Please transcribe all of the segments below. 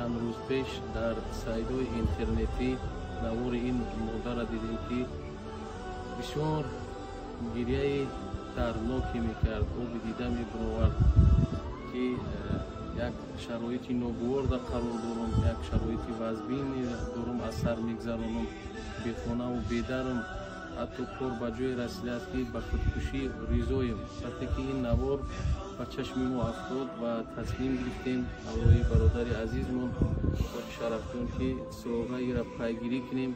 Чанд рӯз пеш дар сайтҳои интернетӣ навори ин модарро дидем, ки бисёр гирияи дардноке мекард, оби дида мебаровард, ки як шароити ногувор дар қарор дорам, як шароити вазбин дорам, аз сар мегзаронам, бехонаву бедарам, ҳатто кор ба ҷое расидааст, ки ба худкушӣ ризоем. Вақте ки ин навор ба чашми мо афтод ва тасмим гирифтем ҳамроҳи бародари азизмон Хоҷи Шарафҷон, ки суроғаиро пайгирӣ кунем,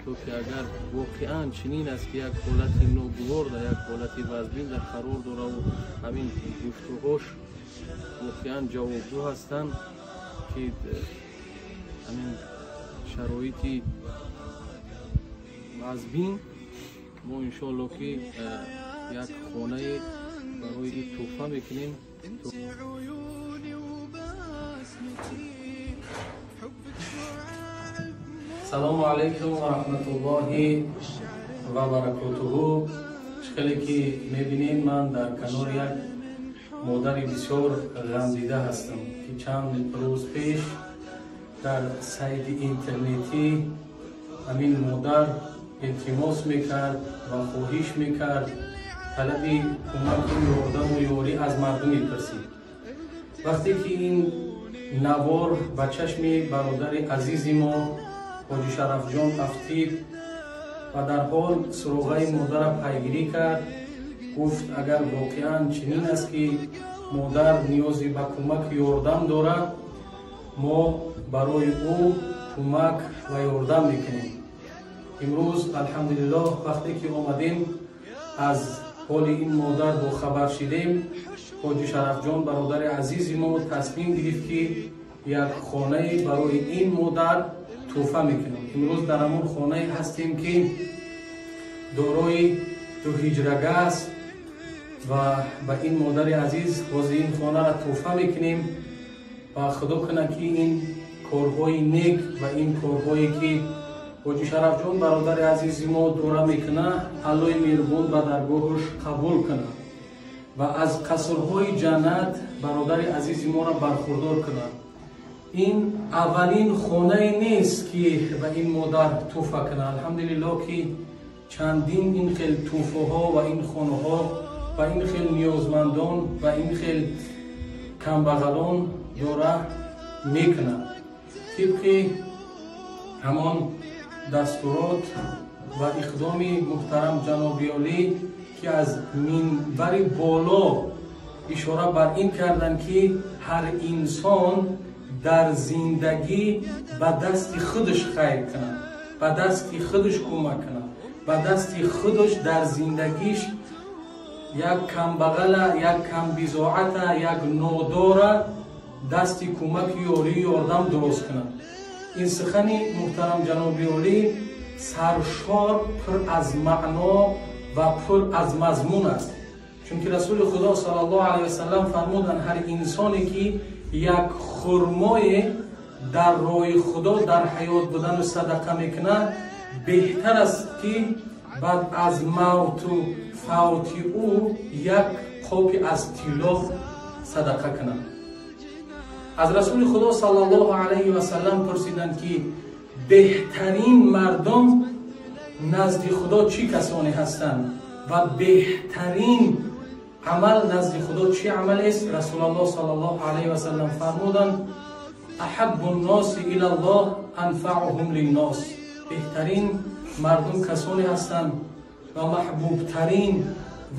то ки агар воқеан чунин аст, ки як ҳолати ногувор дар як ҳолати вазбин дар қарор дораву ҳамин гуфтуҳош воқеан ҷавобгӯ ҳастанд, ки ҳамин шароити вазбин, мо иншоалло ки як хонае барои ин тӯҳфа мекунем. Салому алайкум ва раҳматуллоҳи ва баракотуҳу. Хеле ки мебинем, ман дар канори як модари бисёр ғамдида ҳастам, ки чанд рӯз пеш дар сайти интернетӣ ҳамин модар илтимос мекард ва хоҳиш мекард, талаби кӯмаку ёрдаму ёрӣ аз мардум мепурсид. Вақте ки ин навор ба чашми бародари азизи мо Хоҷи Шарафҷон афтид ва дар ҳол суроғаи модарро пайгирӣ кард, гуфт, агар воқеан чунин аст, ки модар ниёзе ба кӯмаку ёрдам дорад, мо барои ӯ кӯмак ва ёрдам мекунем. Имрӯз алҳамдулиллоҳ, вақте ки омадем, аз ҳоли ин модар бохабар шидем, Хоҷи Шарафҷон бародари азизи мо тасмим гирифт, ки як хонае барои ин модар тӯҳфа мекунем. Имрӯз дар ҳамон хонае ҳастем, ки дорои ду ҳиҷрага аст ва ба ин модари азиз ҳозир ин хонаро тӯҳфа мекунем ва худо кунад, ки ин корҳои нек ва ин корҳое, ки Хоҷи Шарафҷон бародари азизи мо дора мекунад, Аллоҳи меҳрубон ба даргоҳаш қабул кунад ва аз қасрҳои ҷаннат бародари азизи моро бархурдор кунад. Ин аввалин хонае нест, ки ба ин модар тӯҳфа кунад. Алҳамдулиллоҳ, ки чандин ин хел тӯҳфаҳо ва ин хонаҳо ва ин хел ниёзмандон ва ин хел камбағалон дора мекунад. Тибқи ҳамон дастурот ва иқдоми муҳтарам ҷаноби олӣ, ки аз минбари боло ишора бар ин карданд, ки ҳар инсон дар зиндагӣ ба дасти худаш хайр кунад, ба дасти худаш кӯмак кунад, ба дасти худаш дар зиндагиш як камбағала, як камбизоата, як нодора дасти кӯмаку ёрию ёрдам дуроз кунад. Ин сухани муҳтарам ҷаноби олӣ саршор пур аз маъно ва пур аз мазмун аст, чунки Расули Худо саллаллоҳу алайҳи васаллам фармуданд, ҳар инсоне ки як хурмое дар роҳи Худо дар ҳаёт будану садақа мекунад, беҳтар аст, ки баъд аз мавту фавти ӯ як қопи аз тилло садақа кунад. Аз Расули Худо саллаллоҳу алайҳи васаллам пурсиданд, ки беҳтарин мардум назди Худо чӣ касоне ҳастанд ва беҳтарин амал назди Худо чӣ амалест? Расулаллоҳ саллаллоҳу алайҳи васаллам фармуданд: аҳаббу нноси илаллоҳ анфаъуҳум линнос. Беҳтарин мардум касоне ҳастанд ва маҳбубтарин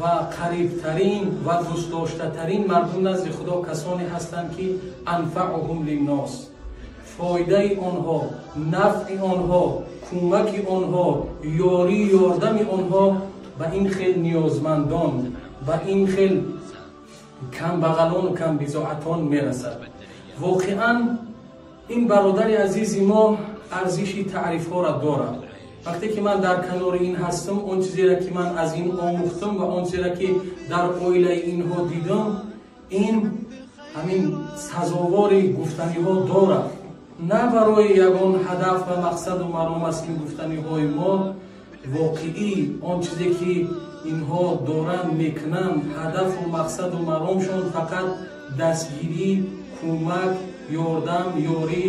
ва қарибтарин ва дӯстдоштатарин мардум назди Худо касоне ҳастанд, ки анфаъуҳум линнос, фоидаи онҳо, нафъи онҳо, кӯмаки онҳо, ёрию ёрдами онҳо ба ин хел ниёзмандон, ба ин хел камбағалону камбизоатон мерасад. Воқеан ин бародари азизи мо арзиши таърифҳоро дорад. Вақте ки ман дар канори ин ҳастам, он чизеро, ки ман аз ин омӯхтам ва он чизеро, ки дар оилаи инҳо дидам, ин ҳамин сазовори гуфтаниҳо дорад. На барои ягон ҳадаф ва мақсаду маром аст ин гуфтаниҳои мо, воқеӣ он чизе, ки инҳо доранд, мекунанд, ҳадафу мақсаду маромшон фақат дастгирӣ, кӯмак, ёрдам, ёрӣ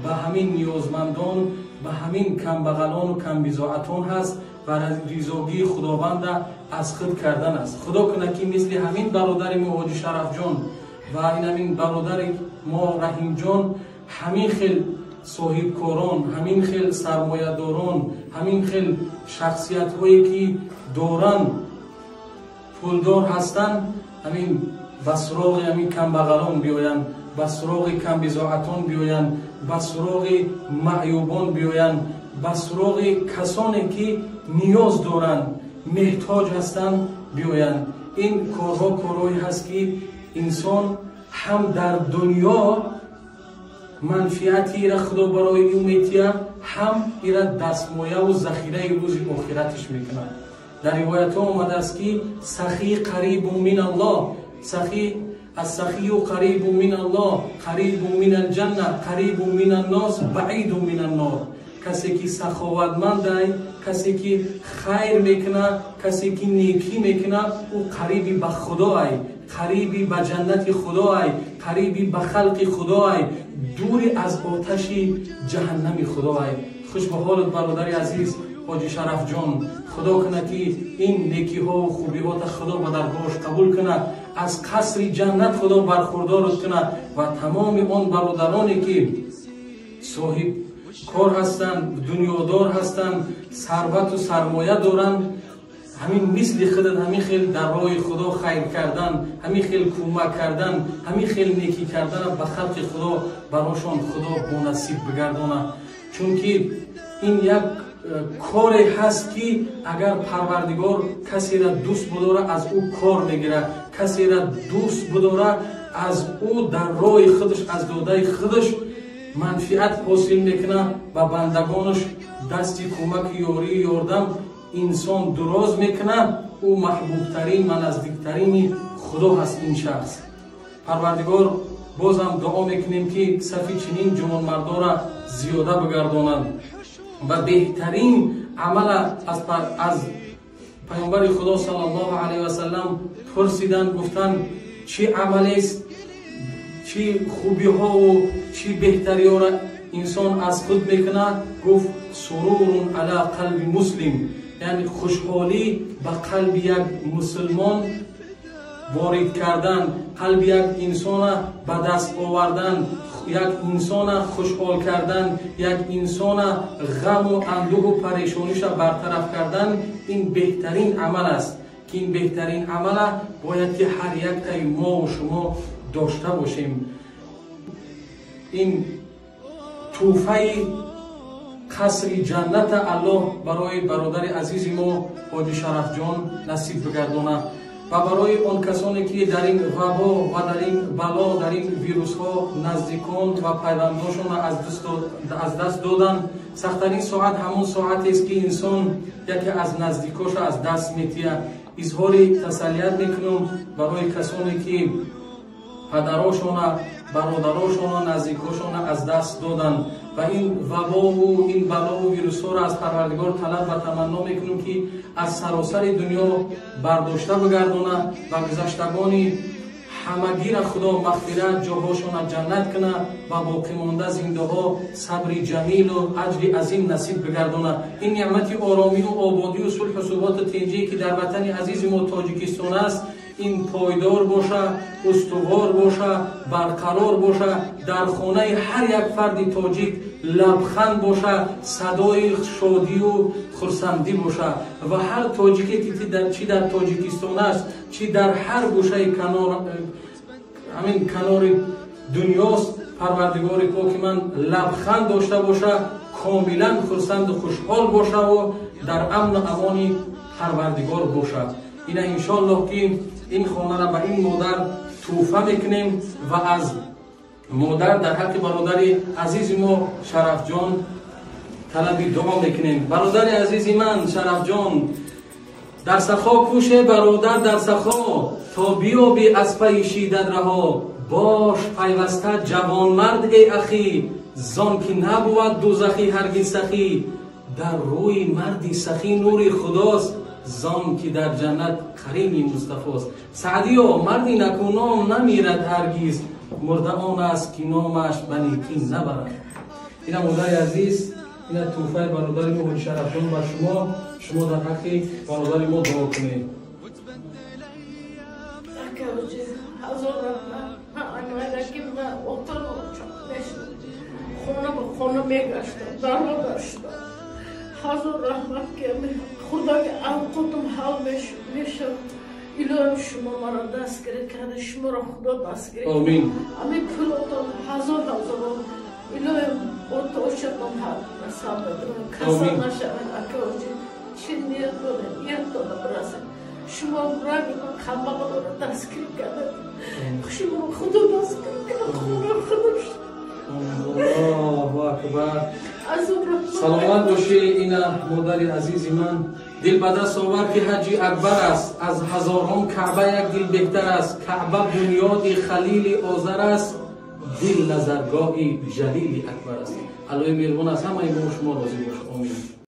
ба ҳамин ниёзмандон, ба ҳамин камбағалону камбизоатон ҳаст ва ризогии Худованда аз худ кардан аст. Худо кунад, ки мисли ҳамин бародари мо Ҳоҷи Шарафҷон ва ин ҳамин бародари мо Раҳимҷон ҳамин хел соҳибкорон, ҳамин хел сармоядорон, ҳамин хел шахсиятҳое ки доранд, пулдор ҳастанд, ҳамин ба суроғи ҳамин камбағалон биёянд, ба суроғи камбизоатон биёянд, ба суроғи маъюбон биёянд, ба суроғи касоне ки ниёз доранд, меҳтоҷ ҳастанд биёянд. Ин корҳо корҳое ҳаст, ки инсон ҳам дар дунё манфиати ира Худо барои ӯ метиҳад, ҳам ира дастмояву захираи рӯзи охираташ мекунад. Дар ривоятҳо омадааст, ки сахӣ қарибу мин Аллоҳ, сахӣ ассахию қарибу мин Аллоҳ, қарибу мин алҷанна, қарибу мин аннос, баиду мин аннор. Касе ки саховатмандай, касе ки хайр мекунад, касе ки некӣ мекунад, ӯ қариби ба Худоай, қариби ба ҷаннати Худоай, қариби ба халқи Худоай, дури аз оташи ҷаҳаннами Худоай. Хуш ба ҳолат, бародари азиз Ҳоҷи Шарафҷон. Худо кунад, ки ин некиҳову хубиҳота Худо ба даргоҳаш қабул кунад, аз қасри ҷаннат Худо бархурдорат кунад ва тамоми он бародароне ки соҳиб кор ҳастанд, дунёдор ҳастанд, сарвату сармоя доранд, ҳамин мисли худат ҳамин хел дар роҳи Худо хайр кардан, ҳамин хел кӯмак кардан, ҳамин хел некӣ кардан ба халқи Худо барошон Худо бонасиб бигардонад. Чунки ин як коре ҳаст, ки агар Парвардигор касеро дӯст будора, аз ӯ кор мегирад, касеро дӯст будора, аз ӯ дар роҳи худаш, аз додаи худаш манфиат ҳосил мекунад, ба бандагонаш дасти кӯмаки ёрию ёрдам инсон дуроз мекунад. Ӯ маҳбубтарин ва наздиктарини Худо ҳаст ин шахс. Парвардигор, бозам дуо мекунем, ки сафи чунин ҷавонмардора зиёда бигардонад ва беҳтарин амала аз Паёмбари Худо саллаллоҳу алайҳи васаллам пурсиданд, гуфтанд: чӣ амалест, чӣ хубиҳову чӣ беҳтариҳоро инсон аз худ мекунад? Гуфт: сурурун ала қалби муслим, яъне хушҳолӣ ба қалби як мусулмон ворид кардан, қалби як инсона ба даст овардан, як инсона хушҳол кардан, як инсона ғаму андӯҳу парешониша бартараф кардан, ин беҳтарин амал аст, ки ин беҳтарин амала бояд ки ҳар яктаи мову шумо дошта бошем. Ин тӯҳфаи қасри ҷанната Аллоҳ барои бародари азизи мо Ҳоҷи Шарафҷон насиб бигардонад ва барои он касоне ки дар ин вабо ва дар ин бало, дар ин вирусҳо наздикон ва пайвандошонро аз даст доданд. Сахттарин соат ҳамон соатест, ки инсон яке аз наздикоша аз даст метиҳад. Изҳори тасаллият мекунам барои касоне ки падарошона, бародарошона, наздикошона аз даст доданд ва ин вабову ин балову вирусҳоро аз Парвардигор талаб ва таманно мекунем, ки аз саросари дунё бардошта бигардонад ва гузаштагони ҳамагира Худо мағфират, ҷоҳошона ҷаннат кунад ва боқимонда зиндаҳо сабри ҷамилу аҷри азим насиб бигардонад. Ин неъмати оромию ободию сулҳу суботу тинҷие, ки дар ватани азизи мо Тоҷикистон аст, ин пойдор боша, устувор боша, барқарор боша, дар хонаи ҳар як фарди тоҷик лабханд боша, садои шодию хурсандӣ боша ва ҳар тоҷике ки чӣ дар Тоҷикистон аст, чӣ дар ҳар гӯшаи ҳамин канори дунёст, Парвардигори поки ман лабханд дошта боша, комилан хурсанду хушҳол бошаву дар амну амони Парвардигор бошад. Ина иншоаллоҳ, ки ин хонара ба ин модар тӯҳфа мекунем ва аз модар дар ҳаққи бародари азизи мо Шарафҷон талаби дуо мекунем. Бародари азизи ман Шарафҷон, дар сахо кӯше, бародар, дар сахо, то биёбӣ аз пайи шиддат раҳо. Бош пайваста ҷавонмард, эй ахӣ, зон ки набувад дӯзахӣ ҳаргиз сахӣ. Дар рӯи марди сахӣ нури Худост, зон ки дар ҷаннат қарини Мустафост. Саъдиё, марди накуном намирад ҳаргиз. Мурда он аст ки номаш ба некӣ набаранд. Ина, модари азиз, ина тӯҳфаи бародари мо Ҳоҷи Шарафҷон ба шумо. Шумо дар ҳаққи бародари мо дуо кунед. Акаҷи, ҳазор раҳмат. Ки ман хона ба хона мегаштам, даро гаштам. Ҳазор раҳмат, ки худои авқотам ҳал мешавад. Илоҳим, шумо маро дастгирӣ карда, шуморо Худо дастгирӣ. Омин. Ами пулотон ҳазор ҳазорон, илоҳим, отошатон касал нашавед. Акаҷи, чӣ ният доред, ниятона бирасед. Шумо ранги ман камбағалоро дастгирӣ кардед, шуморо Худо дастгирӣ кард, хона худо. Аллоҳу акбар, саломат бошӣ. Ина, модари азизи ман, дил ба даст овар, ки ҳаҷи акбар аст, аз ҳазорон Каъба як дил беҳтар аст. Каъба бунёди Халили Озар аст, дил назаргоҳи Ҷалили Акбар аст. Аллоҳи меҳрубон аз ҳамаи мо шумо розӣ бошад. Омин.